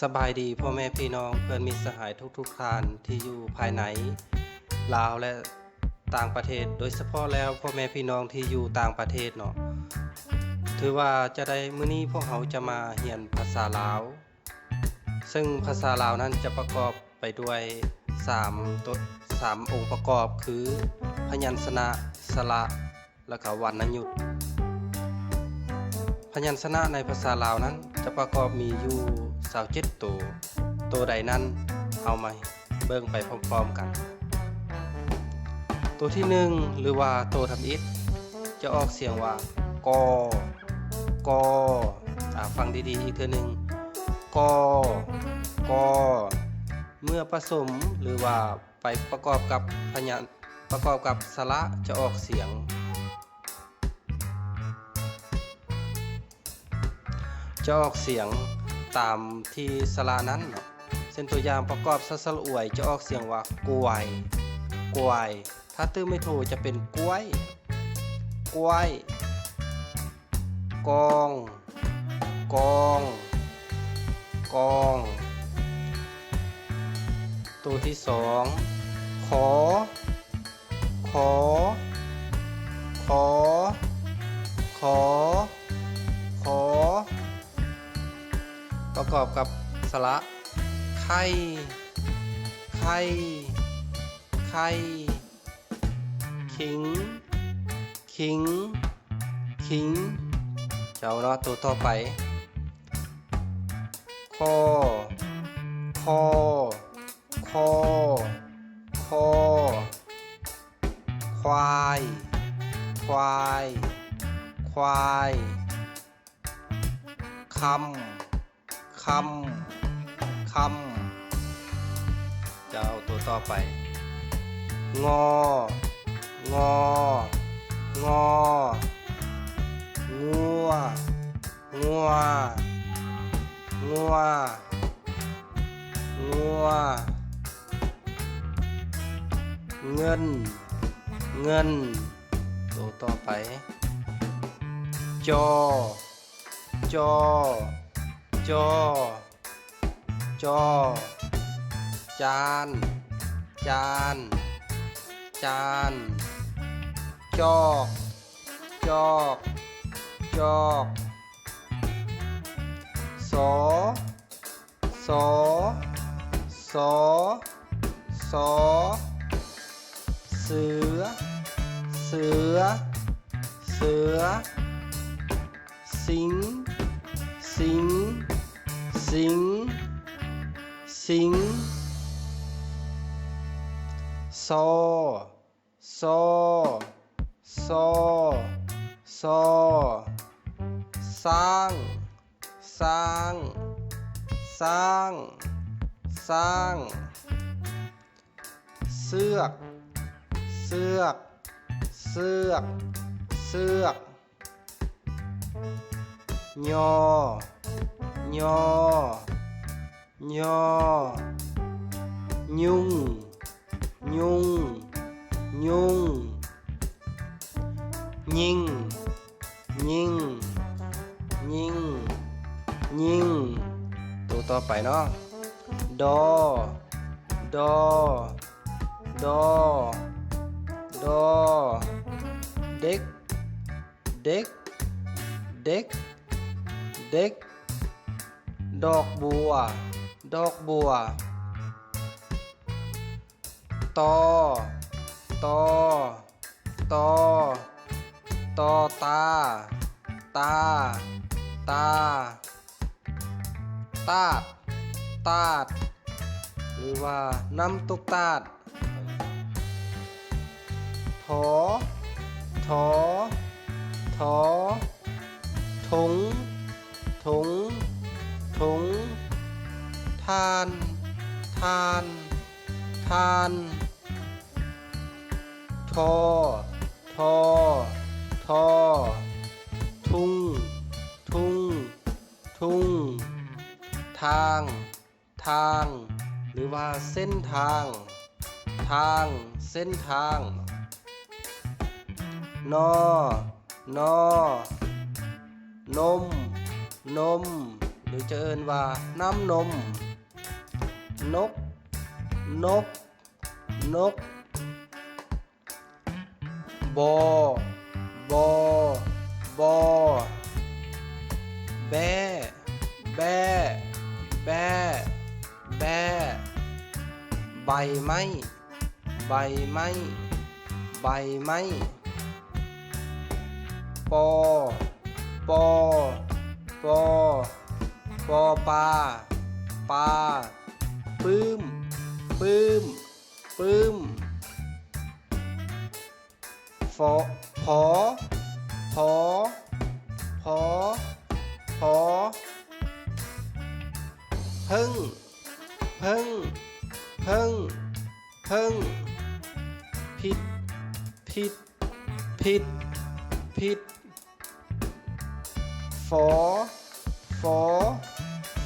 ສະບາຍດີພໍ່ແມ່ພີ່ນ້ອງເພື່ອນມິດສະຫາຍທຸກໆທ່ານທີ່ຢູ່ພາຍໃນລາວ ແລະ ຕ່າງປະເທດ, ໂດຍສະເພາະແລ້ວພໍ່ແມ່ພີ່ນ້ອງທີ່ຢູ່ຕ່າງປະເທດເນາະ. ຖືວ່າຈະໄດ້ ມື້ນີ້ພວກເຮົາຈະມາຮຽນພາສາລາວ, ເຊິ່ງພາສາລາວນັ້ນຈະປະກອບໄປດ້ວຍສາມໂຕ ສາມອົງປະກອບ ຄື ພະຍັນຊະນະ, ສະຫຼະ ແລ້ວກະວັນນະຍຸດ. ພະຍັນຊະນະໃນພາສາລາວນັ້ນຈະປະກອບມີຢູ່ຊາວເຈັດໂຕ. ໂຕໃດນັ້ນ ເຮົາມາເບິ່ງໄປພ້ອມໆກັນ. ໂຕທີໜຶ່ງ ຫຼືວ່າໂຕທຳອິດ ຈະອອກສຽງວ່າ ກໍ ກໍ. ອາ ຟັງດີໆອີກເທື່ອໜຶ່ງ ກໍ ກໍ. ເມື່ອປະສົມ ຫຼືວ່າ ໄປປະກອບກັບພະຍານ ປະກອບກັບສະຫຼະ ຈະອອກສຽງ ຈະອອກສຽງຕາມທີ່ສະຫຼະນັ້ນເນາະ. ເຊັ່ນຕົວຢ່າງ ປະກອບສະສະຫຼະອວຍ ຈະອອກສຽງວ່າ ກວາຍ ກວາຍ. ຖ້າຕື່ມໄມ່ໂທ ຈະເປັນ ກວຍ ກວຍ. ກອງ ກອງ ກອງ. ໂຕທີສອງ ຂໍ ຂໍ ຂໍ ຂໍ ຂໍ ປະກອບກັບສະຫຼະ ໄຂ່ ໄຂ່ ໄຂ່. ຂີງ ຂີງ ຂີງ. ເຈົ້າເນາະ ໂຕຕໍ່ໄປ ຄໍ ຄໍ ຄໍ ຄໍ. ຄວາຍ ຄວາຍ ຄວາຍ. ຄຳ ຄຳ ຄຳ. ເຈົ້າ ໂຕຕໍ່ໄປ ງໍ ງໍ ງໍ. ງົວ ງົວ ງົວ ງົວ. ເງິນ ເງິນ. ໂຕຕໍ່ໄປ ຈໍ ຈໍ ຈໍ ຈໍ. ຈານ ຈານ ຈານ. ຈອກ ຈອກ ຈອກ. ສໍ ສໍ ສໍ ສໍ. ເສືອ ເສືອ ເສືອ. ສິງ ສິງ ສິງ ສິງ. ສໍ ສໍ ສໍ ສໍ. ຊ້າງ ຊ້າງ ຊ້າງ ຊ້າງ. ເຊືອກ ເຊືອກ ເຊືອກ ເຊືອກ. ຍໍ ຍໍ ຍໍ. ຍຸງ ຍຸງ ຍຸງ. ຍິງ ຍິງ ຍິງ ຍິງ. ໂຕຕໍ່ໄປເນາະ ດໍ ດໍ ດໍ ດໍ. ເດັກ ເດັກ ເດັກ ເດັກ. ດອກບົວ ດອກບົວ. ຕໍ ຕໍ ຕໍ ຕໍ. ຕາ ຕາ ຕາ. ຕາດ ຕາດ ຫຼືວ່ານ້ຳຕົກຕາດ. ຖໍ ຖໍ ຖໍ. ຖົງ ຖົງ ຖົງ. ທ່ານ ທ່ານ ທ່ານ. ທໍ່ ທໍ ທໍ. ທຸງ ທຸງ ທຸງ. ທາງ ທາງ ຫຼືວ່າເສັ້ນທາງ. ທາງ ເສັ້ນທາງ. ນໍ ນໍ ນົມ ນົມ. ຫຼືຈະເອີ້ນວ່ານ້ຳນົມ. ນົກ ນົກ ນົກ. ບໍ ບໍ ບໍ. ແບ້ ແບ້ ແບ້ ແບ້. ໃບໄມ້ ໃບໄມ້ ໃບໄມ້. ປໍ ປໍ ປໍ ປໍປາ ປາ. ປຶ້ມ ປຶ້ມ ປຶ້ມ. ຟ ພໍ ພໍ ພໍ ພໍ. ເຜິ້ງ ເຜິ້ງ ເຜິ້ງ ເຜິ້ງ. ຜິດ ຜິດ ຜິດ ຜິດ. ຝ ຝ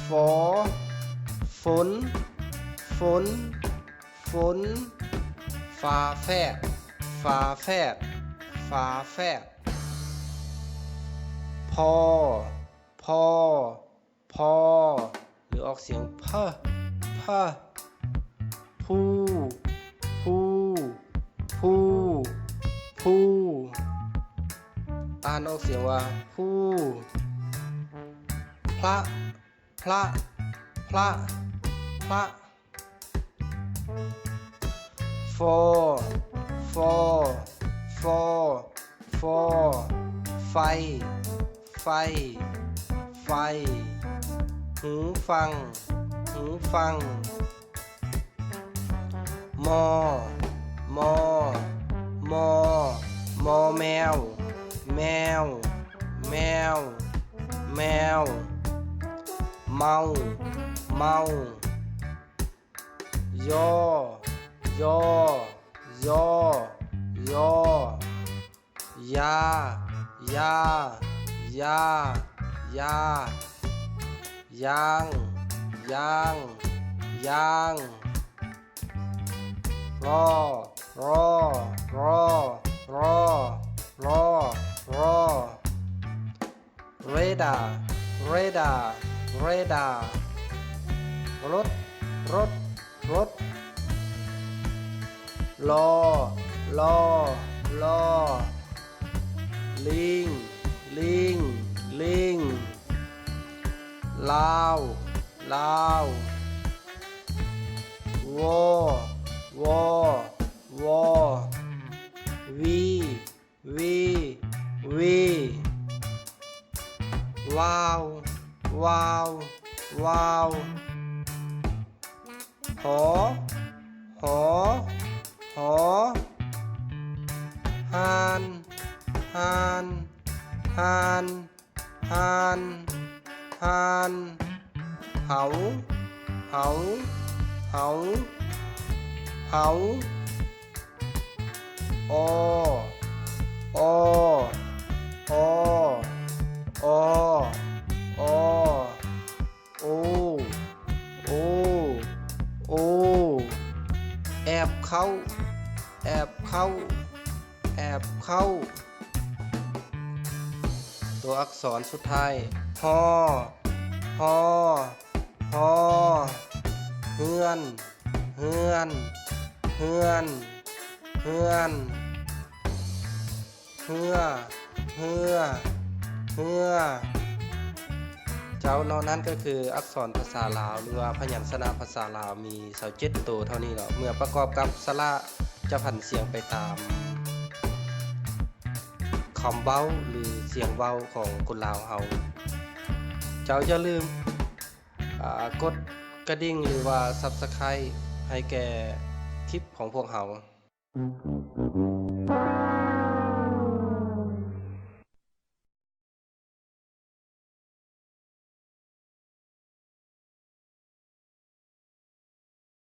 ຝ ຝົນ ຝົນ ຝົນ. ຝາແຝດ ຝາແຝດ ຝາແຝດ. ພໍ ພໍ ພໍ ຫຼືອອກສຽງ ພະ ພະ. ພູ ພູ ພູ ພູ. ອ່ານອອກສຽງວ່າ ພູ. ພລະ ພລະ ພລະ ພລະ. ຟ ຟ ຟ ຟ ໄຟ ໄຟ ໄຟ. ຫູຟັງ ຫູຟັງ. ມ ມ ມ ມ ແມວ ແມວ ແມວ ແມວ. ເມົາ ເມົາ. ຢ ຢ ຢ ຢ. ຢາ ຢາ ຢາ ຢາ. ຢາງ ຢາງ ຢາງ. ຣ ຣ ຣ ຣ ຣ ຣ. ເຣດາ ເຣດາ ເຣດາ. ລົດ ລົດ ລົດ. ລໍ ລໍ ລໍ. ລີງ ລີງ ລີງ. ລາວ ລາວ. ວ ວ ວ. ວີ ວີ ວີ. ວາວ ວາວ ວາວ. ຫ ຫ ຫ. ຫ່ານ ຫ່ານ ຫ່ານ ຫ່ານ ຫ່ານ. ເຫົາ ເຫົາ ເຫົາ ເຫົາ. ອໍ ອໍ ອໍ ອໍ ອໍ. ໂອ ໂອ ໂອ. ແອບເຂົ້າ ແອບເຂົ້າ ແອບເຂົ້າ. ຕົວອັກສອນສຸດທ້າຍ ຮ ຮ ຮ. ເຮືອນ ເຮືອນ ເຮືອນ ເຮືອນ. ເຮືອ ເຮືອ ເຮືອ. ເຈົ້າເນາະ ນັ້ນກໍຄືອັກສອນພາສາລາວ ຫຼືວ່າພະຍັນຊະນະພາສາລາວ ມີຊາວເຈັດໂຕເທົ່ານີ້ເນາະ. ເມື່ອປະກອບກັບສະຫຼະ ຈະຜັນສຽງໄປຕາມຄຳເວົ້າ ຫຼື ສຽງເວົ້າຂອງຄົນລາວເຮົາ. ເຈົ້າຢ່າລືມ ອ່າ ກົດກະດິ່ງ ຫຼືວ່າ Subscribe ໃຫ້ແກ່ຄລິບຂອງພວກເຮົາ.